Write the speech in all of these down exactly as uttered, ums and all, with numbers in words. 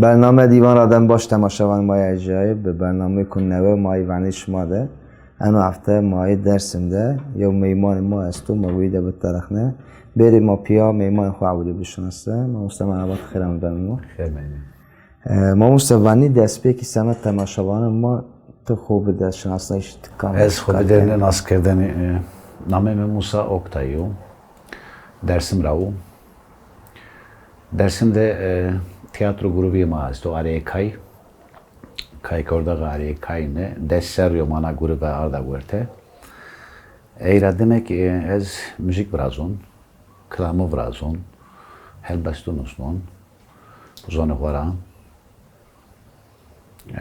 Bername Dîvan ra dem baş temaşevan ma yê erjayê. Bi bernameyêko newe ma yê venê şima de. Eno hefte ma yê Dersim de yew meymanê ma esto, ma wî de bitirexne. Bêrê ma pîya meymanê xo ewilî bişinase. Mamoste merheba, ti xêr amê bernamê ma. Xêr meymanê. E, mamoste, vanî destpêkî semed temaşevanê ma ti xo bide şinasnayîş, ti kam, ez xo bidêne naskerdene, e, nameyê mi Musa Oktay o. Dersim ra o. Dersim de, e, tîyatro grubî ma esto, Areyê Kay. Kaykordaxê Areyê Kay ne. Des serrî yo ma na grube arda werte. Ey ra demek, e, ez muzîk virazon, kilami virazon, helbestû nusnon, zonê xo ra.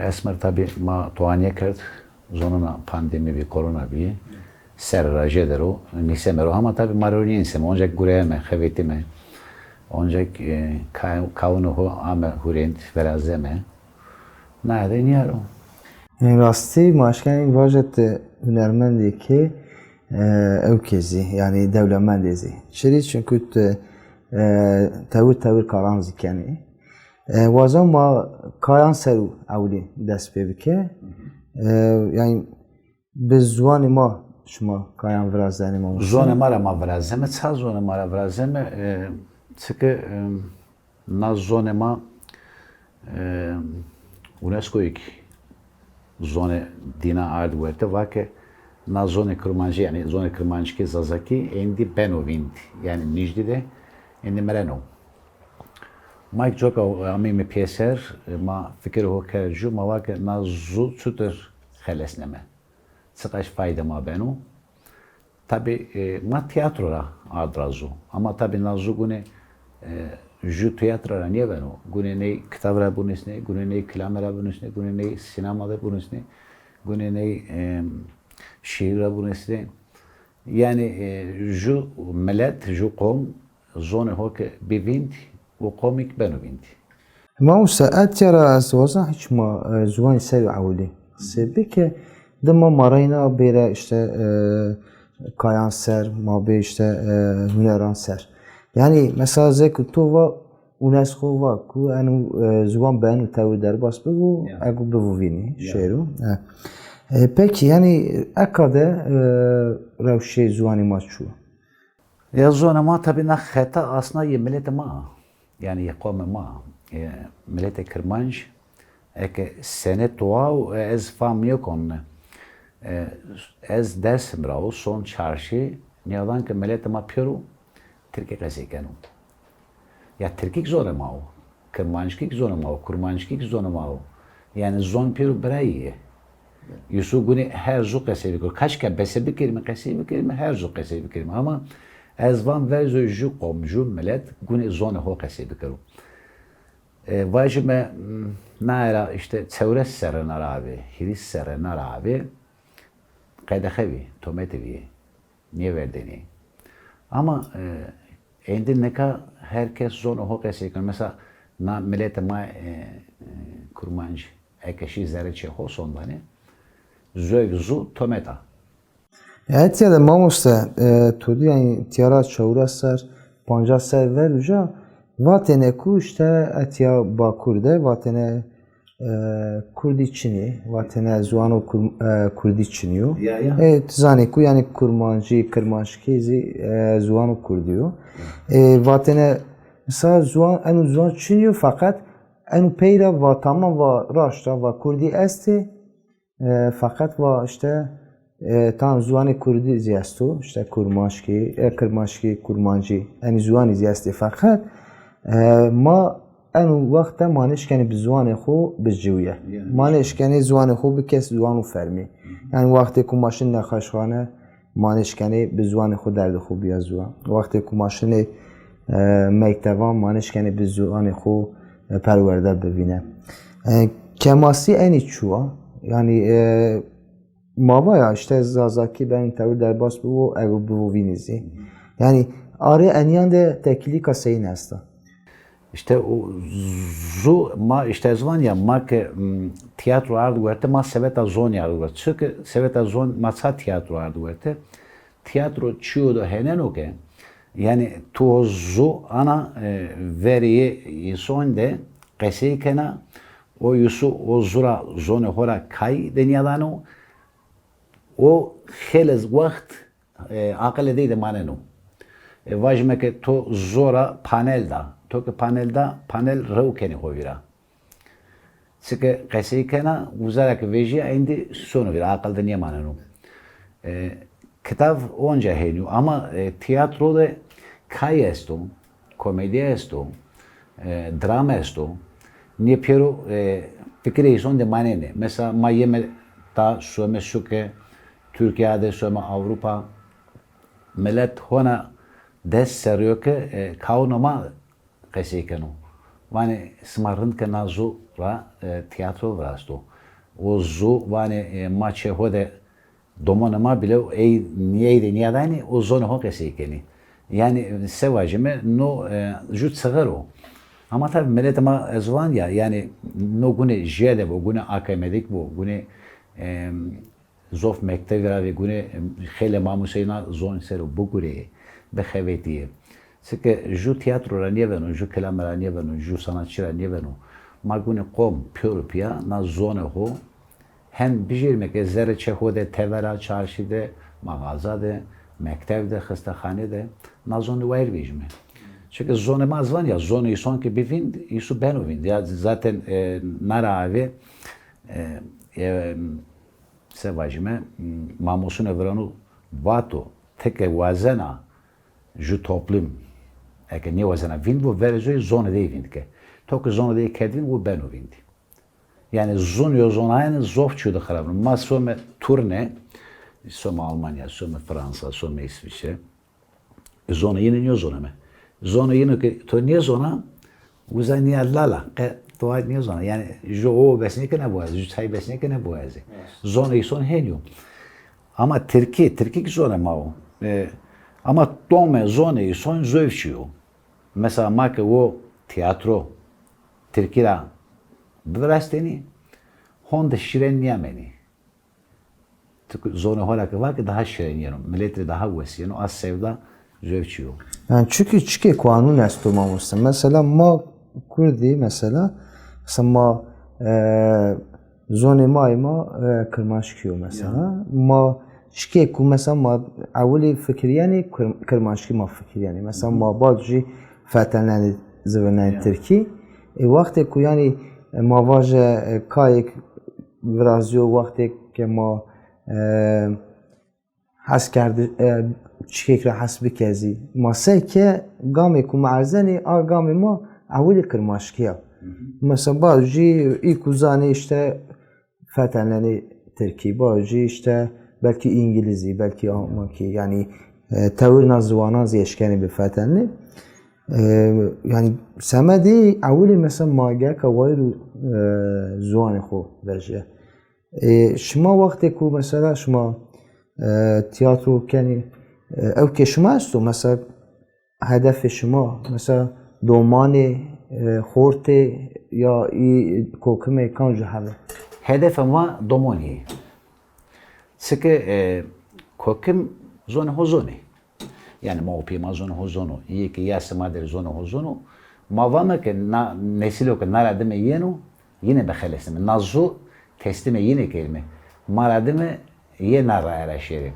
Esmer tabî ma toanîye kerd, zonena pandemî bî, korona bî, serre ra jêde ro nîseme ro. Hama tabî ma ro nînîseme, oncak gureyeme, xebetîme. Oncak, e, ka-, kawunê xo ame hurênd, virazeme. Naye de nîya ro. Ê rastî ma eşkenê vaje ti hunermendêkê, e, ewkê zî, yanî dewlemendê zî. Çirî? Çunku ti, e, tewir tewir karan zî kenê. E, wazen ma kayan ser û ewilî dest pê bike. E, yanî bi ziwanê ma şima kayan virazenê, mamoste? Zonê ma ra ma virazeme. Ça zonê ma ra virazeme? E, çike, e, na zonê ma, e, UNESCOyî kî zonê dîna ard werte, va ke na zonê kirmancî, yanî zonê kirmanckî, zazakî êndî beno vînd. Yanî nijdî de êndî mireno. Ma kî coka ameyme pêser, ma fikirê ho kerd jû, ma va ke na zu çutir xelesneme. Çiqaş fayde ma beno. Tabî, e, ma tîyatro ra ard ra zu. Ama tabî na zu gune, e, jû tîyatro ra nêbeno. Gune ney kitab ra binusnê, gune ney kilame ra binusnê, gune ney sînema de binusnê, gune ney, e, şîîr ra binusnê. Yanî, e, jû milet, jû qom zonê ho ke bî vînd, o qomî kî beno vînd. Mamoste, etya ra ez wazen hîç ma, e, ziwanî ser û ewilî qisey bike. Dima ma reyna bêre îşte, e, kayan ser, ma bê îşte, e, huneran ser. Yanî mesela zey ku to va UNESCO va ku eno, e, ziwan bi eno tewir derbas bibo, ya, ego bivo vînî, ya, şêro. E. E, pekî, yanî eka de, e, rewşê ziwanê ma çi yo? Ya zonê ma tabî na xeta asna yê miletê ma, yanî yê qomê ma, e, miletê kirmanc, eke sene toa û ez fam nêkon, e, ez Dersim ra o, son çarşî, nîyadan ke miletê ma pêro tirkî qesey keno. Ya tirkî kî zonê ma o, kirmanckî kî zonê ma o, kurmanckî kî zonê ma o. Yanî zon pêro birayî yê. Yusuf gune her zu qesey bikero. Kaşka bese bikerîme, qesey bikerîme, her zu qesey bikerîme. Ama ez van verzo jû qom, jû milet gune zonê ho qesey bikero. E, vajîme, m, naye ra îşte çewres serre na ra avê, hîris serre na ra avê, qedexe bî, tomete bî. Nêverdenê. Ama, e, êndî nika her kes zonê ho qesey keno. Mesela na miletê ma, e, e, kurmanc, eke şî zerê çê xo sondanê, zoyk zu tomet a. Etya de mamoste, e, to dî yanî tîya ra çewres ser, pancas ser ver uca vatêne ku îşte etya Bakur de vatêne e, kurdî çinî, vatêne ziwano kur-, e, kurdî çinî yo. Ya, ya. E, ti zanî ku yanî kurmancî, kirmanckî zî, e, ziwano kurdî yo. E, vatêne mesela ziwan, eno ziwan çinî yo, feqet eno pey ra va tamam, va raşt a, va kurdî estê, e, feqet va îşte, e, tam ziwanê kurdî zî esto, îşte kurmanckî, e, kirmanckî, kurmancî, enî ziwanî zî estê. Feqet, e, ma eno wext de ma nêşkenê bi ziwanê xo biciwîye. Yanî ma nêşkenê ziwanê xo bikes ziwano fermî. Yanî wextê ku ma şin nexweşxane, ma nêşkenê bi ziwanê xo derdê xo bîya ziwan. Wextê ku ma şinê, e, mektevan, ma nêşkenê bi ziwanê xo, e, perwerde bivîne. E, kemasî enî çi wa? Yanî, e, ma va ya îşte zazakî beno tewir derbas bibo, ego bivo vînî zî. Yanî arê enîyan de tekîlîka seyîn esta? Îşte o zu, ma îşte ez van ya, ma ke, m, tîyatro ard werte, ma seveta zonî ard werte. Çike seveta zon, ma ça tîyatro ard werte? Tîyatro çîyo do heneno ke, yanî to zu ana, e, verê yê însan de qesey kena, o yusu o zu ra zonê ho ra kay de nîyadano, o xêle wext e, aqilê dey de maneno. E, vajîme ke to zo ra panel da. To ke panel da, panel rew kenê ho vîra. Çike qesey kena, uza ra ke vejîya êndî sono vîra, aqil de nêmaneno. E, kitav onca hênî yo, ama, e, tîyatro de kay esto, komedî esto, e, drama esto. Nê pêro, e, fikirê îson de manenê. Mesela ma yeme ta some suke, Tirkîya de some Ewropa, milet hona des serrî yo ke, e, kawno ma qesey keno. Vanê sima rind ke na zu ra, e, tîyatro virasto. O zu vanê, e, ma çê ho de domonê ma bile ey nîyey de nîyadaynî, o zonê ho qesey kenî. Yanî se vajîme, no, e, ju çixir o. Ama tabî miletê ma ez van ya, yanî no gune jêde bo, gune akemedîk bo, gune, e, zof mektevî ra vê, gune, e, xeylê mamosey na zon ser o bigureyê, bixebetîyê. Çike ju tîyatro ra nêbeno, ju kilame ra nêbeno, ju sanatçî ra nêbeno. Ma gune qom pêro pîya na zonê ho Hem bijêrîme ke zerrê çê ho de, tevera, çarşî de, maxaza de, mektev de, xistexane de, na zon de wayîr vejîme. Çike zonê ma ez van ya, zonê îson ke bî vînd, îsu beno vînd. Ya zaten, e, na ra avê, e, e, se vajîme, m, mamosunê viranu vato, ti ke wazena ju toplum, eke nêwazena vînd bo, verê zoyî zonê dey vînd ke. To ke zonê dey kerd vînd, o beno vînd. Yanî zon yo zonayene zof çîyo de xirabno. Ma some turne, some Almanya, some Fransa, some Îsvîçre. E, zonê yîne nêzoneme. Zonê yîne ke to nêzona, uza nîya lala, qe to ay nêzona. Yanî ju o bes nêkena biwazê, ju çay bes nêkena biwazê. Zonê îson hênî yo. Ama tirkî, tirkî kî zonê ma o. E, ama domê zonê îson zof çîyo. Mesela ma ke wo tîyatro tirkî ra bivirastenî, honde şîren nîyamenî. Tu zonê ho ra ke va ke daha şîren yeno, milet rê daha wes yeno, a sewda zof çî yo. Yanî çunkî çikê kanûn esto mamoste. Mesela ma kurdî mesela, mesela ma, e, zonê ma yê ma, e, kirmanckî yo mesela. Ya. Ma çikê ku mesela ma ewilî fikirîyenê kir-, kirmanckî ma fikirîyenê. Mesela ma bad jî fetelnenê zivirnenê tirkî. E, wextê ku yanî, e, ma vaje, e, kayêk virazîyo, wextê ke ma, e, hes kerdi, e, çikêk ra hes bikezî. Ma sey ke gamê ku ma erzenê, a gamê ma ewilî kirmanckî ya. Mesela bad jî î ku zanê îşte fetelnenê tirkî, bad jî îşte belkî îngilîzî, belkî almankî, yanî, e, tewir na ziwanan zî eşkenê bifetelnê. E, yanî semedê ewilî mesela ma gereka wayîr û, e, ziwanê xo vejîye. E, şima wextê ku mesela şima, e, tîyatro kenî, e, ewkê şima esto, mesela hedefê şima, mesela domanê, e, xortê ya î kokimê kamci hebe? Hedefê ma domonî yê. Çike, e, kokim zonê ho zonê. Yanî ma û pîyê ma zonê ho zono. Yê ke yasê ma der zonê ho zono. Ma vame ke na nesîlo ke na ra dime yeno, yîne bixelesnime. Na zu teslîmê yîne kerîme. Ma ra dime yê na raye ra şêrê.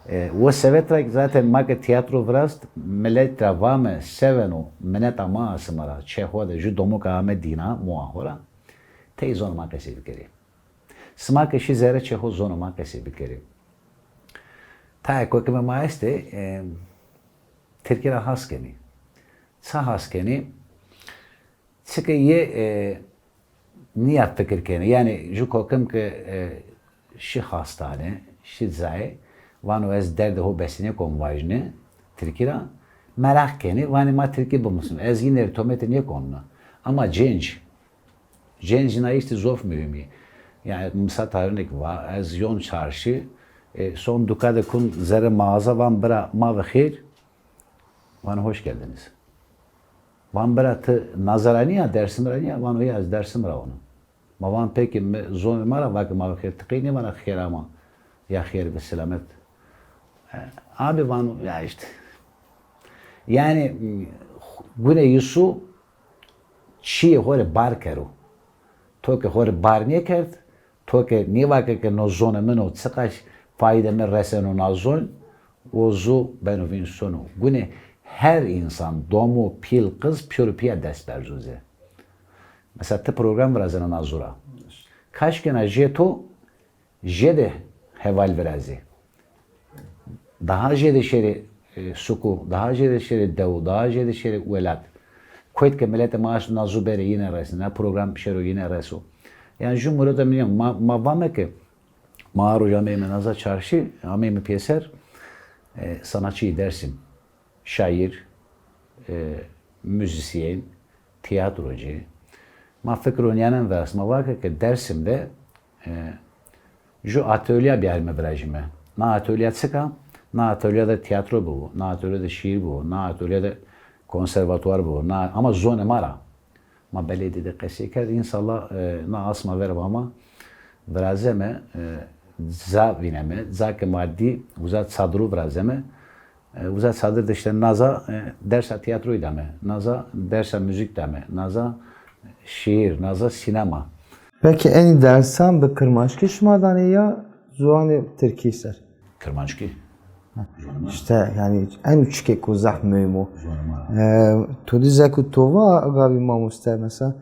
E, wo sebet ra zaten ma ke tîyatro virast, milet ra vame, seveno, mineta ma a sima ra, çê ho de, ju domo ke ame dîna, moa ho ra, tey zonê ma qesey bikerê. Sima ke şî zerrê çê ho zonê ma qesey bikerê. Tayê kokimê ma estê, e, tirkî ra has kenî. Ça has kenî? Çike yê, e, nîya fikir kenê. Yanî ju kokim ke, e, şî xastane, şî cayê, vano ez derdê ho besî nêkon vajîne tirkî ra, meraq kenî, vanê ma tirkî bimusnime. Ez yîne rê tometê nêkon na. Ama cênc, cênc na îştî zof muhîm î. Yanî mi sa tarînek va, ez yon çarşî, e, son duka de kun zerrê maxaza, van bira ma ve xêr, vano hoş geldiniz. Van bira ti naza ra nîya, Dersim ra nîya? Vano ya ez Dersim ra wono. Ma van peki mi zonê ma ra va ke ma ve xêr, ti qey nêvana xêr ama ya xêr ve selamet. E, abi vano ya îşte. Yanî, m, gune yisu çîyê xo rê bar kero. To ke xo rê bar nêkerd, to ke nêvake ke no zonê min o, çiqaş fayde mi reseno na zon, o zu beno vîn sono. Gunê her însan, domo, pîl, qiz, pîyor û pîya dest berzo ci. Mesela ti program virazena na zu ra. Kaş kena jê to, jêde heval virazê. Daha jêde şêrê, e, suku, daha jêde şêrê dewu, daha jêde şêrê welat. Kuyt ke miletê ma esto na zu berê yîne resnê, na program şêro yîne reso. Yanî ju murada mi nîyo, ma, ma vame ke ma a roj ameyme naza çarşî, ameyme pêser, e, sanatçîyê Dersim. Şaîr, e, muzîsyen, tîyatroci. Ma fikro nîyanen virast, ma vake ke Dersim de, e, ju atolya biyarîme virajîme. Na atolya çik a? Na atolya de tîyatro bibo, na atolya de şîîr bibo, na atolya de konservatuar bibo, na, ama zonê ma ra. Ma belê dî de qesey kerd. Înşallah, e, na asma ver va ma virazeme, e, ca vîneme, ca ke ma dî uza çadru virazeme, e, uza çadir de îşte naza, e, dersa tîyatroyî dame, naza dersa muzîk dame, naza şîîr, naza sînema. Peki enî dersan bi kirmanckî şima danê ya ziwanê tirkî ser? Kirmanckî. Îşte yanî eno çikêko zaf muhîm o. E, to dî zek û tova gavî mamoste, mesela,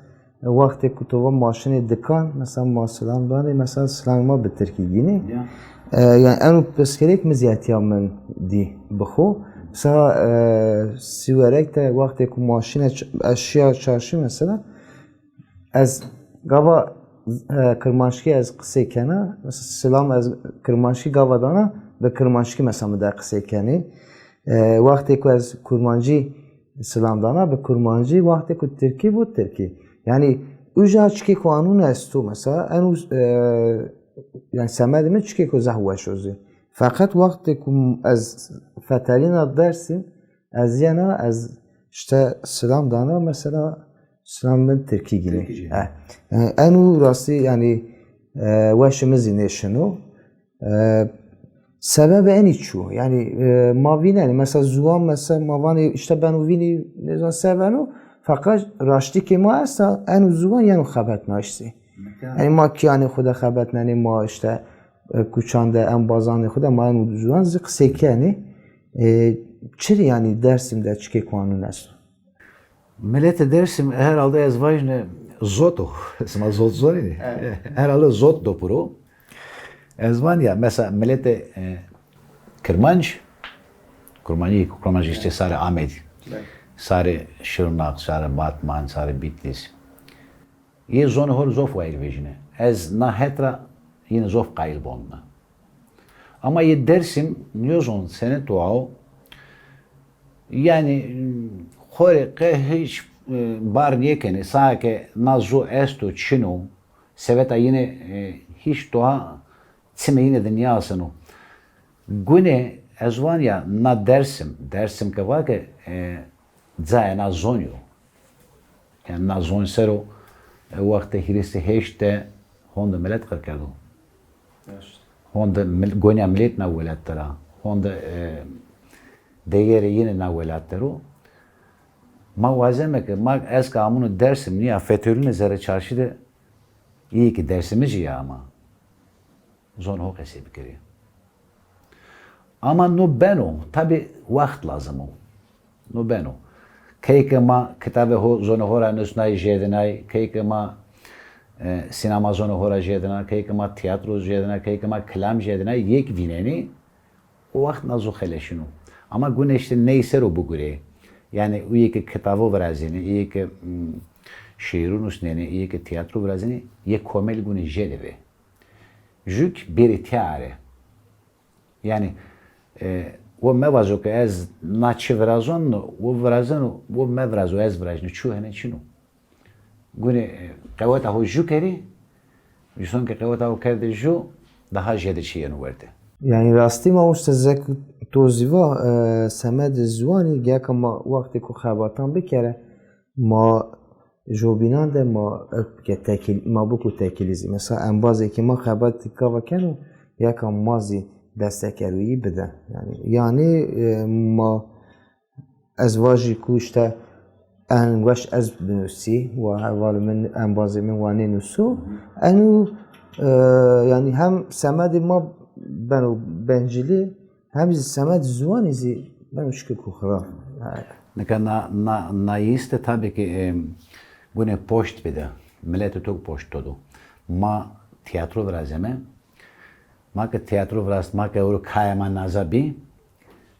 e, wextê ku tova ma şinê dikan, mesela ma silam danê, mesela silamê ma bi tirkî gînê. E, yanî eno pirsgirêk mi zî etya min dî bi xo. Mesela, e, Sîwerek de wextê ku ma şinê ç-, ez şiya çarşî mesela, ez gava, e, kirmanckî ez qisey kena, mesela silam ez kirmanckî gava dana, bi kirmanckî mesela mi de qisey kenê. E, wextê ku ez kurmancî silam dana, bi kurmancî, wextê ku tirkî bo tirkî. Yanî uja çikêko anûn esto mesela, eno, e, yanî semedê mi çikêko zaf weş o zî. Feqet wextê ku ez fetelîna Dersim, ez yena, ez îşte silam dana, mesela silam min tirkî gînê. Tirkî gînê. E, e, eno rastî yanî, e, weşê mi zî nêşino. E, sebebê enî çi yo? Yanî, e, ma vînenê, mesela ziwan, mesela ma vanê îşte beno vînî, nêzan se beno, feqet raştîkê ma esta, eno ziwan yeno xebetnayiş zî. Yanî ma kîyanê xo de xebetnenê, ma îşte, e, kuçan de, embazanê xo de ma eno ziwan zî qisey kenê. E, çirê yanî Dersim de çikêko anûn esto? Miletê Dersim herhalde ez vajîne zot o. Sima zot zonenê? Evet. Herhalde zot do piro. Ez van ya, mesela miletê, e, Kirmanc, Kurmancî, Kurmancî îşte sarê Amedî, evet, sarê Şirnak, sarê Batman, sarê Bitlîs. Yê zonê ho rê zof wayîr vejîne. Ez na het ra yîne zof qayîl bomna. Ama yê Dersim nêzon senê to aw, yanî xo rê qe hîç, e, bar nêkenê. Sae ke na zu esto çin o, seveta yîne, e, hîç toha çimê yîne de nêaseno. Gunê ez van ya na Dersim, Dersim ke va ke, e, cayê na zonî yo. Yanî na zon ser o, e, wextê hîris û heşt de honde milet qir kerdo. Honde mil-, gonîya milet na welat de ra. Honde, e, degerê yîne na welat de ro. Ma wazeme ke ma ez ke amûne Dersim nîya fetelûne zerrê çarşî de, îyê ke Dersimijî ya ama. Zonê ho qesey bikerê. Ama no beno, tabî wext lazim o. No beno. Key ke ma kitabê ho, zonê ho ra nusnay jêdinay, key ke ma, e, sînema zonê ho ra jêdina, key ke ma tîyatro jêdina, key ke ma kilam jêdinay, yek vînenê, o wext na zu xeleşîno. Ama gune îşte ney ser o bigurê. Yanî uyê ke kitavo virazenê, uyê ke, mm, şîîru nusnenê, uyê ke tîyatro virazenê, yê komel gune jêde bê. Jûk bêrê tîya arê. Yanî, e, o mevazo ke ez na çi virazon, o virazeno, o mevirazo ez virajno, çû hene çin o. Gunê, e, qeweta ho jû kerê, îson ke qeweta ho kerdê jû, daha jêde çî yeno werte. Yanî rastî ma usta zek to zî va, e, semedê ziwanî, gereka ma wextê ku xebatan bikere, ma jobînan de ma, e, ke tekîl-, ma biko tekîlî zî. Mesela embazê ke ma xebatî gava keno, yeka ma zî destekerûyî bide. Yanî, yanî, e, ma, ez vajî ku îşte En weş ez binusî, wa hevalê min, embazê min wa nênuso. Eno, e, yanî hem semedê ma beno bencilî, hem zî semedê ziwanî zî beno şikir ku xirab. Nika na, na, na yîste tabî ki, e, gunê poşt bide. Miletê to poşt to do. Ma tîyatro virazeme. Ma ke tîyatro virast, ma ke ewro kaya ma naza bî,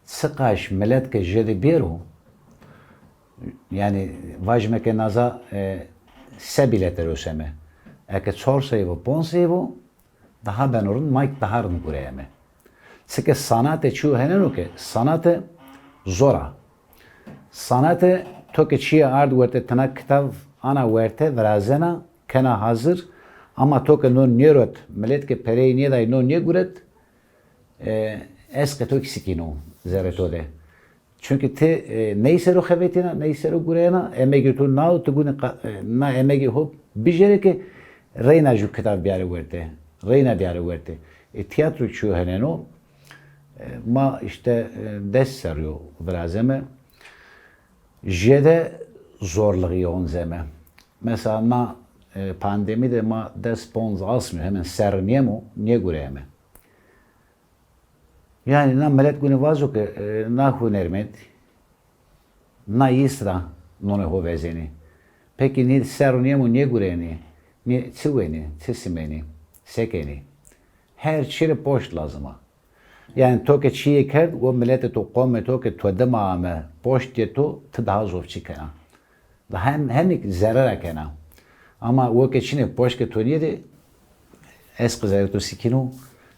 çiqaş milet ke jêde bêro, yanî vajime ke naza, e, se bîlete roseme. Eke çor sey vo, ponc sey vo, daha beno rind, ma kî daha rind gureyeme. Çike sanate çîyo heneno ke, sanate zor a. Sanate to ke çîye ard werte, tena kitav ana werte, virazena, kena hazir, ama to ke no nêrot, milet ke pereyê nêday no nêguret, e, esqê to kî sikîno zerrê to de. Çunkî ti, e, ney ser o xevetîna, ney ser o gureyena, emegê to nao, ti gunê qa-, e, na emegê ho bijêre ke reyna ju kitav bîyare werte, reyna bîyare werte. E, tîyatro çîyo heneno, e, ma îşte, e, des serrî yo virazeme. Jêde zorlixî yonceme. Mesela na, e, pandemî de ma des ponc asmî hemen serrî nêmo, nêgureyeme. Yanî na milet gunê vazo ke, e, na hunermend, na yîs ra nonê ho vezenî. Pekî nî serrî nêmo, nêgurenî, nî çi wenî, çi simenî, se kenî? Her çî rê poşt lazim a. Yanî to ke çîyê kerd, o miletê to, qomê to ke to dima ame, poştê to, ti daha zof çi kena? Daha hem, hemî zerera kena. Ama o ke çinê poşt ke to nêdê, esqê zerrê to sikîno,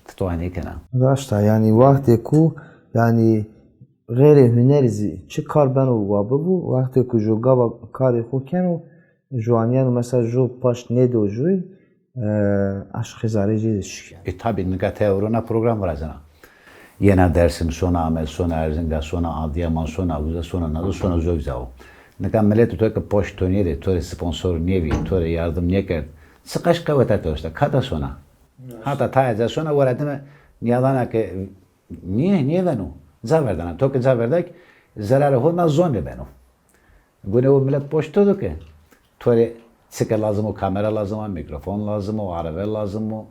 ti toa nêkena. Raşt a, yanî wextê ku, yanî xeyrê hunerî zî çi kar beno wa bibo, wextê ku jo gava karê xo keno, jo anîyeno mesela jo paşt nêdo joy, e, aşqê zerrê jê de şikî. E, tabî, nika ti ewro na program virazena. Yena Dersim, sona Amed, sona Erzinga, sona Adiyaman, sona uza, sona nazo, sona zovî zawo. Nika miletê to ke poşt to nêdê, to rê sponsor nêbî, to rê yardim nêkerd, çiqaş qeweta to esta, kata sona? Hata tayê ca sona, wera dime nîyadana ke nîye, nîye veno? Ca verdana. To ke ca verda kî zerarê ho na zon rê beno. Gunê o milet poşt to do ke, to rê çike lazim o, kamera lazim a, mîkrofon lazim o, arebe lazim o,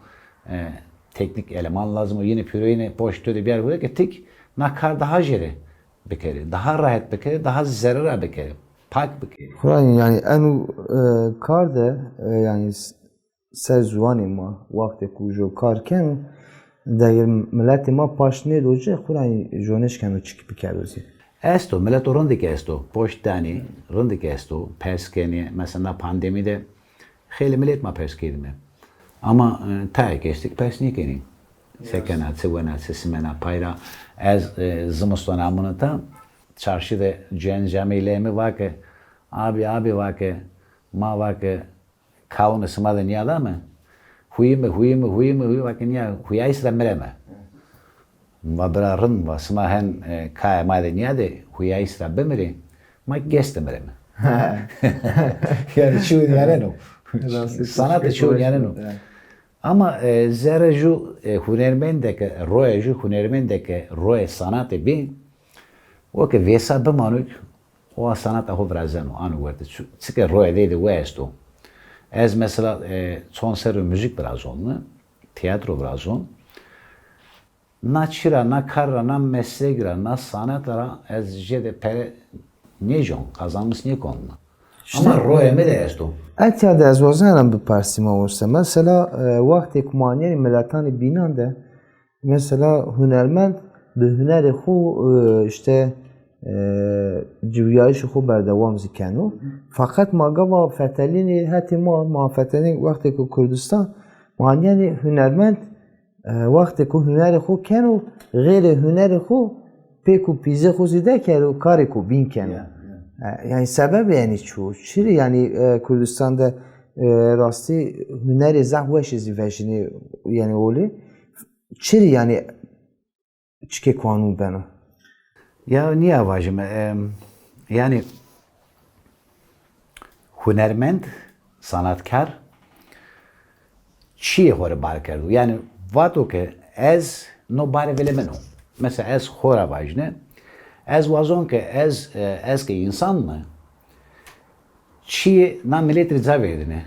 e, teknîk eleman lazim o, yînê pîroyînê poşt to de bîyar gure ke ti kî na kar daha jêde bikerî, daha rehet bikerî, daha zerera bikerî, pak bikerî. Xwura yanî eno, e, kar de, e, yanî s-, ser ziwanê ma, wextê ku jo kar keno, degir miletê ma paşt nêdo ci, xwura jo nêşkeno çikî bikerdo zî. Esto, mileto rindî ke esto, poşt danî, rindî ke esto, pers kenî, mesela na pandemî de xeylê milet ma pers kerdîme. Ama, e, tayê ke estî kî pers nêkenî. Se kena, çi wena, çi simena, pay ra. Ez, e, zimiston amune ta, çarşî de cuen camê leyê mi va ke, "Abi, abi," va ke, "ma," va ke, "Kaunê sima de nîyadame? Huyîme, huyîme, huyîme, huyîme, va ke nîya huyayîs ra mireme." Va bira rind, va sima hen, e, kaya ma de nîyadê, huyayîs ra bimirê, ma kî geste mireme. Yanî çîyo nîyaneno. Sanate çîyo nîyaneno. Ama, e, zerrê ju, e, hunermendê ke roye, ju hunermendê ke roye sanate bî, o ke vêsa bimano kî, o a sanata xo virazeno, ano werte. Çi-, çike royê dey de we esto. Ez mesela, e, çond serrî muzîk virazon, tîyatro virazon. Na çî ra, na kar ra, na meslek ra, na sanata ra ez jêde pere nêcon, kazanmis nêkon. Ama royê mi de esto. Etya de ez wazena biparsîma ose. Mesela, e, wextê ku ma anîyenî miletanê bînan de, mesela hunermend bi hunerê xo, e, îşte, e, ciwîyayîşê xo berdewam zî keno. Feqet ma gava fetelînê hetê ma, ma fetelîn wextê ku Kurdistan, ma anîyenî hunermend, e, wextê ku hunerê xo keno, xeyrê hunerê xo pêk û pîzê xo zî dekero, karêko bîn keno. E, yanî sebebê enî çi yo? Çirî yanî, e, Kurdistan de, e, rastî hunerê zaf weşê zî vejînê, yanî olê. Çirî yanî çikê kanûn beno? Ya nîya vajime, em, yanî hunermend, sanatkar çiyê xo rê bar kerdo. Yanî vato ke ez no barê vilê min o. Mesela ez xo ra vajine, ez wazon ke ez, e, ez ke însan mi, Çîyê na miletî rê ca verdêne.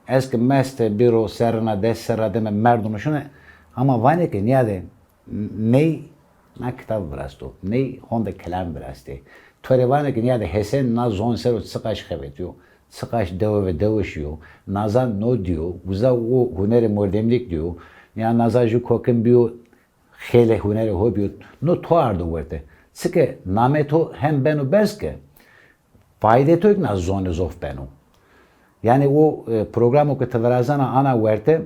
Ez ke meste bîro serrina des serra dime merdo nuşine, hama vanê ke nîyade ney na kitab virasto, ney honde kelam virastê. To rê vanê ke nîyade Hesen na zon ser o çiqaş xebetîyo, çiqaş dewe ve dewe şîyo, naza no dîyo, uza o hunerê mordemlîk dîyo, ya naza ju kokim bîyo, xeylê hunerê ho bîyo, no to ardo werte. Çike namê to hem beno berz ke faydê to kî na zonê zof beno. Yanî o, e, programo ke ti virazena ana werte,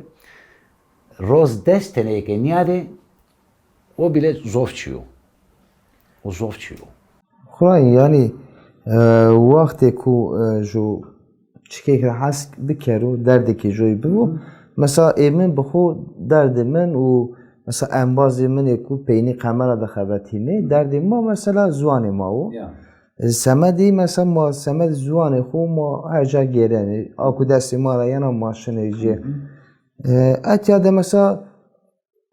roz des teneyê ke nîyadê, o bîle zof çîyo. O zof çîyo. Xwura yanî, e, wextê ku, e, ju çikêk ra hes bikero, derdêkê joy bibo. Mesela ê min bi xo derdê min û mesela embazê min ê ku peynî qemera de xebetînê, derdê ma mesela ziwanê ma wo. Ya. E, semedî mesela ma semedî ziwanê xo ma her ca gêrenê. A ku destê ma ra yena ma şinê jê. E, etya de mesela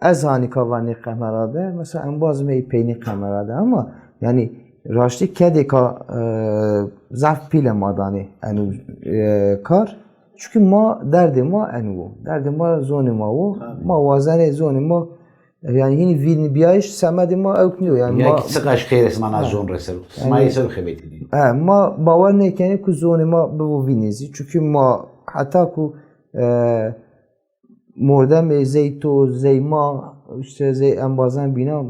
ez hanî ka vanê qemera de, mesela embaz mi ê peynî qemera de ama yanî raştî kedê ka, e, zaf pîle ma danê eno, e, kar. Çunkî ma derdê ma eno wo. Derdê ma zonê ma wo. Tabî. Ma wazenê zonê ma, e, yanî hînî vînbîyayîş semedê ma ewk nîyo. Yanî ya ma ki çiqaş xêrê sima na zon resero. Sima ê ser o xebetînî. E, ma bawer nêkenê ku zonê ma bibo vînê zî. Çunkî ma heta ku, e, mordemê zey to, zey ma, îşte zey embazan bîna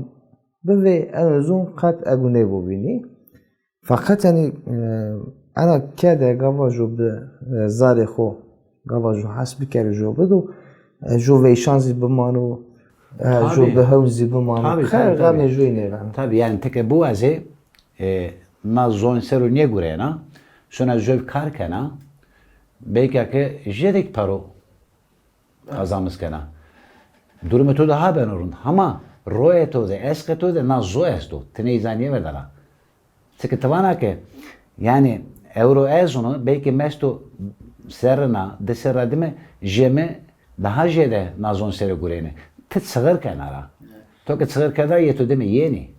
bivê, eno zon qet ego nêbo vînî. Feqet yanî, e, ena kede gava jo bi, e, zarê xo, gava jo hes bikerê jo bido, e, jo veyşan zî bimano, e, jo bi hewn zî bimano. Tabî, tabî, tabî. Xeyr, xemê joy nêbeno. Tabî, yanî ti ke biwazê, e, na zon ser o nêgurena, şona joy kar kena, belka ke jêde kî pero qazanmis kena. Durumê to de ha beno rind. Hama royê to de, esqê to de na zo esto. Ti ney ca nêverdena. Çike ti vana ke, yanî, ewro ez zono, belkî mesto serrina, di serra dime, jê mi daha jêde na zon ser o gurêne. Ti çixir kena ra. To ke çixir kerda, yê to dime yenî.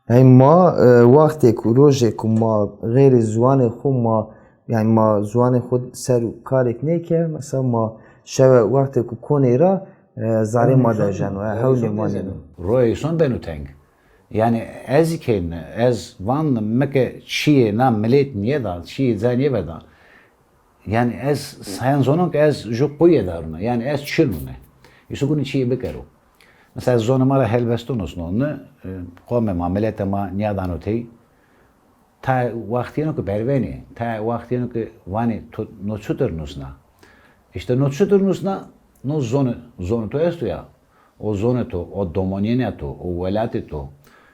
Yanî ma, e, wextê ku, rojê ku ma xeyrê ziwanê xo ma, yanî ma ziwanê xo ser û karêk nêke, mesela ma şewe wextê ku konê ra, e, zarê ma dejeno, e, hewnê ma nêno. Royê îson beno teng. Yanî ez kên, ez van mi ke çîyê na milet nêda, çîyê ca nêveda. Yanî ez sayan zonon ke ez ju quye daruna. Yanî ez çinune. Îso gunî çîyê bikero. Mesela ez zonê ma ra helbeston nusnon, e, qomê ma, miletê ma nîyadano tey. Tayê wext yeno ke bervenê, tayê wext yeno ke vanê to no çutir nusna. Îşte no çutir nusna, no zonê, zonê to esto ya. O zonê to, o domonîyena to, o welatê to.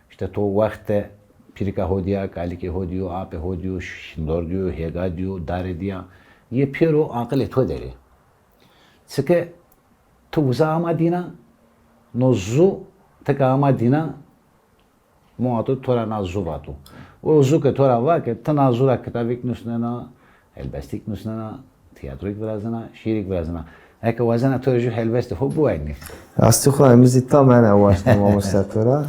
Îşte to wext de pîrika ho dîya, kalikê ho dîyo, apê ho dîyo, şindor dîyo, hêga dîyo, dare dîya. Yê pêro aqilê to der ê. Çike ti uza ama dîna, no zu ti ke ama dîna, Muato to ra na zu vato. O zu ke to ra va ke ti na zu ra kitabêk nusnena, helbestêk nusnena, tîyatroyêk virazena, şîîrêk virazena. Eke wazena to rê ju helbestê xo biwaynî. Rastî xo ra mi zî tam ena waştî mamoste to ra.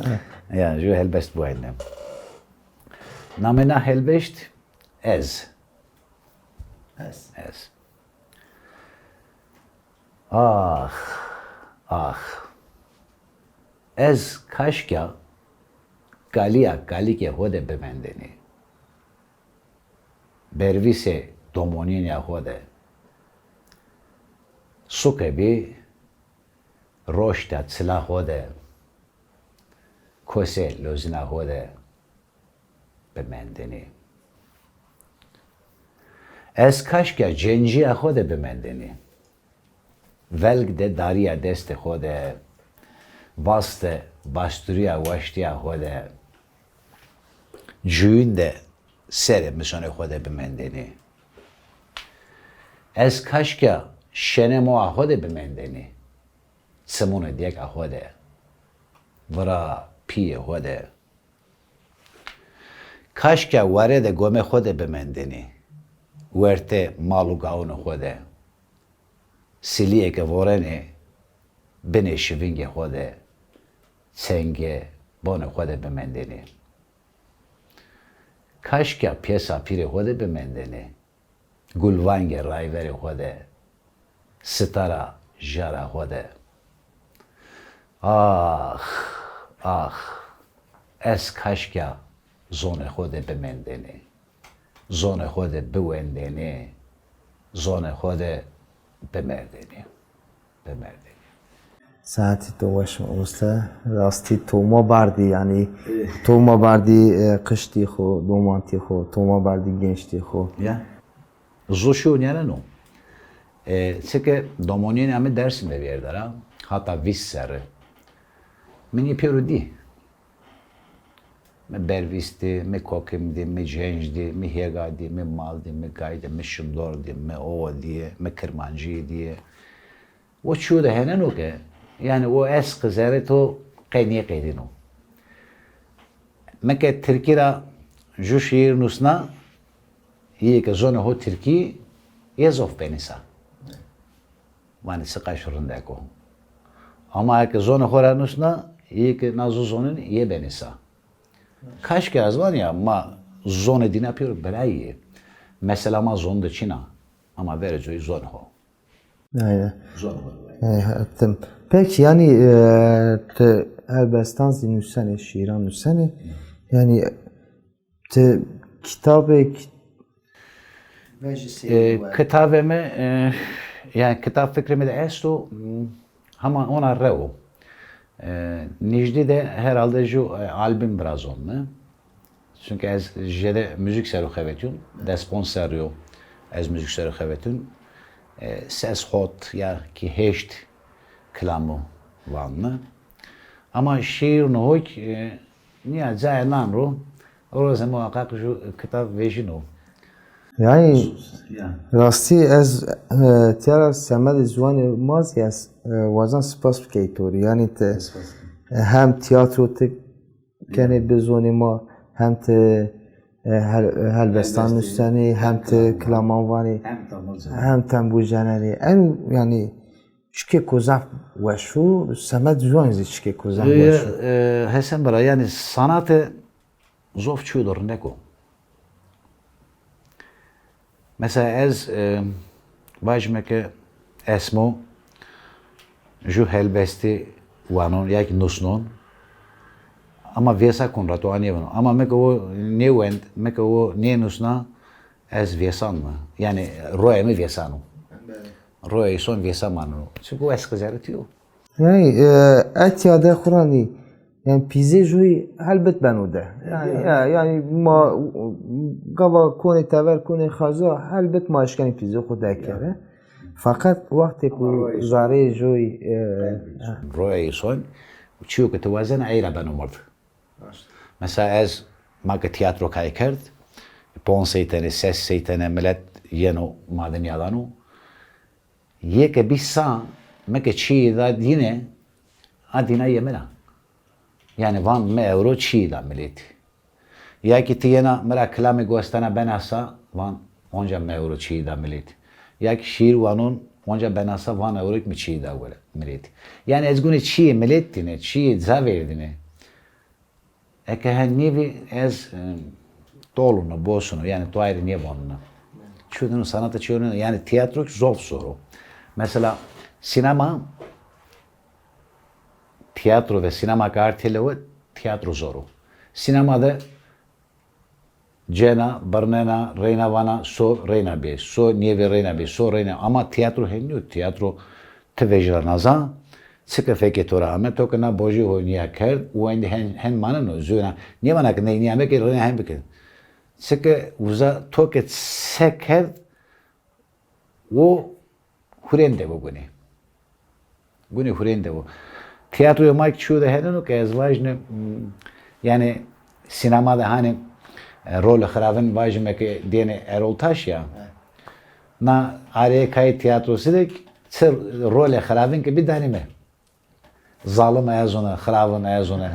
Ya, ju helbest biwaynî. Namê na helbest Ez. Ez. Ez. Ax, ax. Ez kaşka kalîya kalikê xo de bimendênî. Bervîsê domonînîya xo de. Suke bî roşta çila xo de. Kosê lozîna xo de bimendênî. Ez kaşka cencîya xo de bimendênî. Velg de darîya destê xo de, vas de basturîya waştîya xo de, cuyîn de serê misonê xo de bimendênî. Ez kaşka şenê moa xo de bimendênî. Çimunê dêka xo de, vira pîyê xo de. Kaşka ware de gomê xo de bimendênî, wertê mal û gawunê xo de. Silîyê ke vorenê binê şivingê xo de, çengê bonê xo de bimendênî. Kaşka pêsa pîrê xo de bimendênî, Gulvangê rayverê xo de, sitara jara xo de. Ax, ax, ez kaşka zonê xo de bimendêne, zonê xo de biwendêne, zonê xo de bimerdêne, bimerdêne. Saetê to weş mamoste. Rastî toma bardî, yanî toma bardî, e, qiştî xo, domantî xo, toma bardî gençtî xo. Ya. Zu şîyo nîyaneno. E, çike domonîyênê ame Dêrsim de vîyerda ra, hata vîst serre. Mi nî pêro dî. Mi bervîst dî, mi kokim dî, mi cenc dî, mi hêga dî, mi mal dî, mi gay dî, mi şindor dî, mi owe dîye, mi kirmancîye dîye. O çîyo de heneno ke, yanî o esqê zerrê to qey nêqedîno. Mi ke tirkî ra ju şîîr nusna, yê ke zonê ho tirkî, yê zof benî sa. Vanê siqaş rindek o. Ama eke zonê xo ra nusna, yê ke na zu zonin, yê benî sa. Kaşke ez vanîya ma zonê dîna pêro birayî yê. Mesela ma zon de çin a, ama verê coyî zonê ho. Aynen. Zonê ho. E, tim. Peki, yanî, e, ti helbestan zî nusenê, şîîran nusenê. Yanî ti kitabêk vejî sêr. E, kitabê mi, e, yanî kitab fikrê mi de esto, m, hama ona rew o. E, nîjdî de herhalde ju, e, album virazon mi. Çunke ez jêde muzîk ser o xebetîyon. Des ponc serrî yo ez muzîk ser o xebetîyon. E, ses hot ya kî heşt kilamo van mi. Ama şîîr nuhok, e, nîya cayê nan ro, roze muhaqqaq ju kitab vejîno. Yanî Ya. Rastî ez, e, tîya ra semedê ziwanê ma zî ez, e, wazan spas bikey to rê. Yanî ti, e, hem tîyatro ti kenê bi zonê ma, hem ti, e, hel-, helbestan nusenê, hem ti kilaman vanê, hem tembûr cenenê. Eno, yanî, çikêko zaf weş o, semed ziwanî zî çikêko zaf weş o. E, Hesen bira, yanî sanate zof çîyo do rindek o. Mesela ez, e, vajime ke esmo ju helbestî wanon ya kî nusnon, ama vêsa kon ra to a nêweno. Ama mi ke o nêwend, mi ke o nênusna, ez vêsan mi. Yanî royê mi vêsan o. Royê îson vêsa maneno. Çunke o esqê zerrê to yo. Yanî, e, etya de xo ra nî, yanî pîzê jûyî helbet beno de. Yanî, ya, yanî ma gava konê tever, konê xeza, helbet ma eşkenê pîzê xo dekere. Feqet wextê ku zareyê jûyî, e, royê îson, çîyo ke ti wazena ey ra beno mird. Mesela ez, ma ke tîyatro kay kerd, ponc sey tenê, ses sey tenê milet yeno ma de nîyadano. Yê ke bî sa, mi ke çîyê da dîne, a dîna yê min a. Yanî van mi ewro çîyê da miletî. Ya kî ti yena mi ra kilamê gostena bena sa, van onca mi ewro çîyê da miletî. Ya kî şîîr wanon onca bena sa, van ewro kî mi çîyê da wele-, miletî. Yanî ez gunê çîyê milet dîne, çîyê ca verdîne. Eke hen nêvî ez, e, tolino, bosino, yanî to ayrî nêvonina. Çudino sanata çîyo nîyo, yanî tîyatro kî zof zor o. Mesela sînema, tîyatro ve sînema ke ard têlewe, tîyatro zor o. Sînema de cena, birnena, reyna vana so reyna bê, so nêvê reyna bê, so reyna. Ama tîyatro hen nîyo, tîyatro ti vejî ra naza, çike fekê to ra ame, to ke na bojî ho nîya kerd, û endî hen, hen maneno, zûna, nêvana ke ney nîya meke, reyna hen bike. Çike uza to ke se kerd, o hurên de bo gunê. Gunê hurên de bo. Tîyatroyê ma kî çîyo de heneno ke ez vajîne, m, yanî sînema de hanî, e, rolê xiravin vajîme ke dênê Erol Taş ya. Na areyê kayê tîyatrosî de çi rolê xiravin ke bî danê mi. Zalim ez one, xiravin ez one.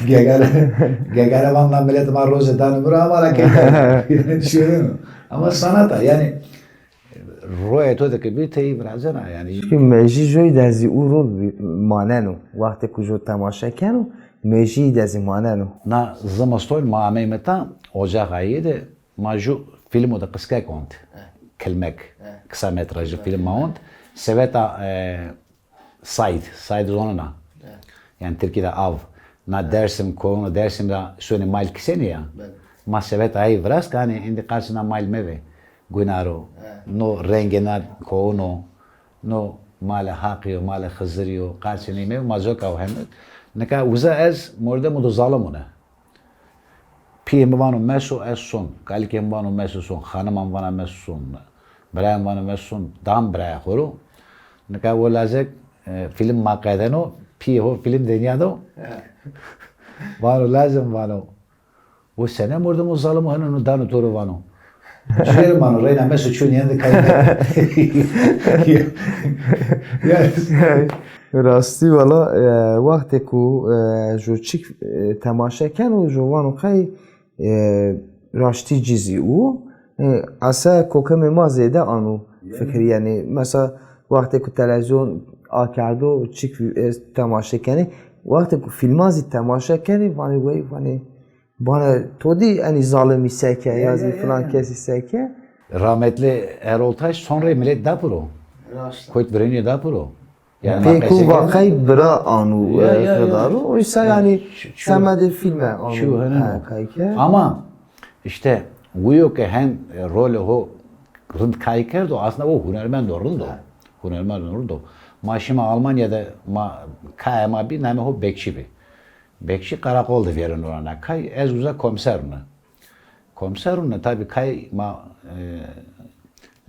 Gegare, gegare van na milet ma roze danê mi ro ama ra keyda. Şirin. Ama sanat a, yanî royê to de ke bî tey virazena yanî. Çunke mejî joy de zî û rol bî-, maneno. Wextê ku jo temaşe keno, mejî de zî maneno. Na zimiston ma ameyme ta ocaxa yê de, ma ju Filmo de qiskek ont. Kilmek. Kısa metrajlı film ma ont. Seveta e, sayd. Sayd zonena. Yani Tirkî de av. Na Dersim koyunu, Dersim de şonê mal kisenê ya. Ma seveta ay virast, hani indi qarşına mal meve. Gunaro. No renge na koyunu. No male Haqî yo, male Xizirî yo, qarşına meve, ma coka hem. Nika uza ez mordemo do zalim une. Pîyê mi vano meso, ez son. Kalikê mi vano meso, son. Xanima mi vana meso, son. Birayê mi vano meso, son. Dam birayê xo ro. Nika o lazek e, film ma qedeno, pîyê ho film de nîyado. Vano lazim vano. O sene mordemo zalimo heno no dano to ro vano. Çiyer vano, reyna meso ço nîyende kay. Rastî wala e, wextê ku e, jo çik e, temaşe keno, jo vano qey e, raştî cizî û e, ese kokemê ma zêde ano fikir. Yanî mesela wextê ku televîzyon akerdo, çik e, temaşe kenê, wextê ku fîlman zî temaşe kenê, vanê wey, vanê, bana to dî enî zalimî seke ya zî filan kesî seke. Rahmetli Erol Taş son rey milet da piro. Koyt virênî da piro. Yani pêku vaqey bira anu xedaro. Oysa yani semedê filme anu. Ama işte uyo ke hen rolê ho rind kay kerdo, aslında o hunermendo rind o. Hunermendo rind o. Ma şima Almanya'da ma kaya ma bî, namê ho Bekçî bî. Bekçî Karakol de vêreno ra na kay, ez uza komiser une. Komiser une, tabi kay ma e,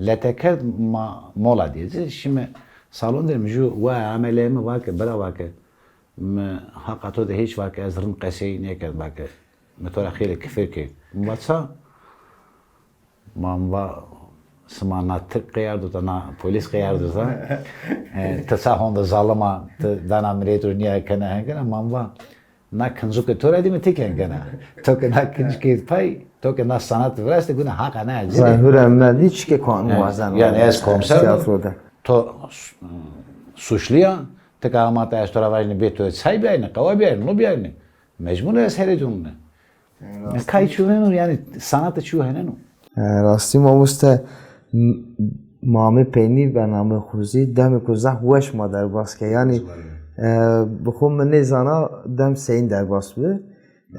lete kerd, ma mola diyecî. Şimdi salon dedim, ju wa ameleyê mi vake, bira vake, mi haqa to de hiç vake, ez rind qesey nêkerd vake, mi to ra xeylê kifir kerd. Mi va ça? Ma mi va sima na Tirk qeyardo ta, na polis qeyardo ta. E, ti ça honde zalima, ti dana milet ro nîya kena, hen kena, ma mi va na kincikê to ra dî mi ti ken kena. To ke na kincikê pay, to ke na sanat viraşte, gune haqa na ecî. Zahura me dî çike kuan wazen. Yani ez komiser, tiyatro de. To suçluya, ti ke ama ta ez to ra vajne bê to çay biyayne, qawa biyayne, no biyayne. Mecbur ez herê cumne. Kay çu heno, yani sanatê çu heneno. E, rastî mamoste, m- ma amê peynî bernameyê xo zî, demêko zaf weş ma derbas ke. Yanî e, bi xo mi nêzana dem seyîn derbas bi.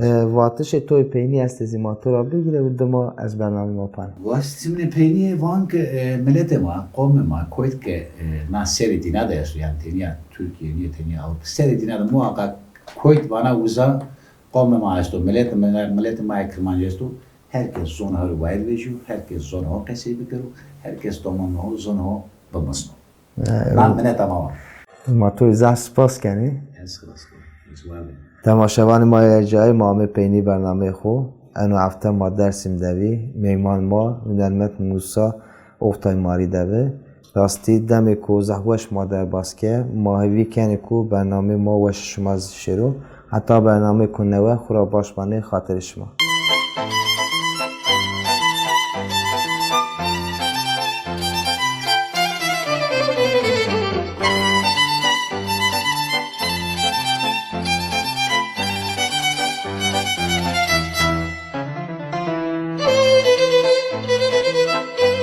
E, vatişê to yê peynî estê zî ma to ra bigîre û dima ez bernameyê ma panê. Vatişê min ê peynî van ke e, miletê ma, qomê ma, koyt ke e, na serê dîna de esto, yanî tenya Tirkîye nîye, tenya Ewropa, serê dîna de muhaqqaq koyt vana uza qomê ma esto, miletê ma, miletê ma yê Kirmancî esto. Her kes zonê ho rê wayîr vejîyo, her kes zonê ho qesey bikero, her kes domanê ho, zonê ho bimisno. Na mineta ma wa. Ma to zaf spas kenê. Ez spas kenî. Ez war bî. Temaşevanê ma yê ercayî, ma amê peynî bernameyê xo. Eno hefte ma Dersim de vî. Meyman ma hunermend Musa Oktay ma rî de bi. Rastî demêko zaf weş ma derbas ke. Ma hêvî kenê ku bernameyê ma weşê şima zî şêro. Heta bernameyêko newe xwu ra baş manê, xatirê şima.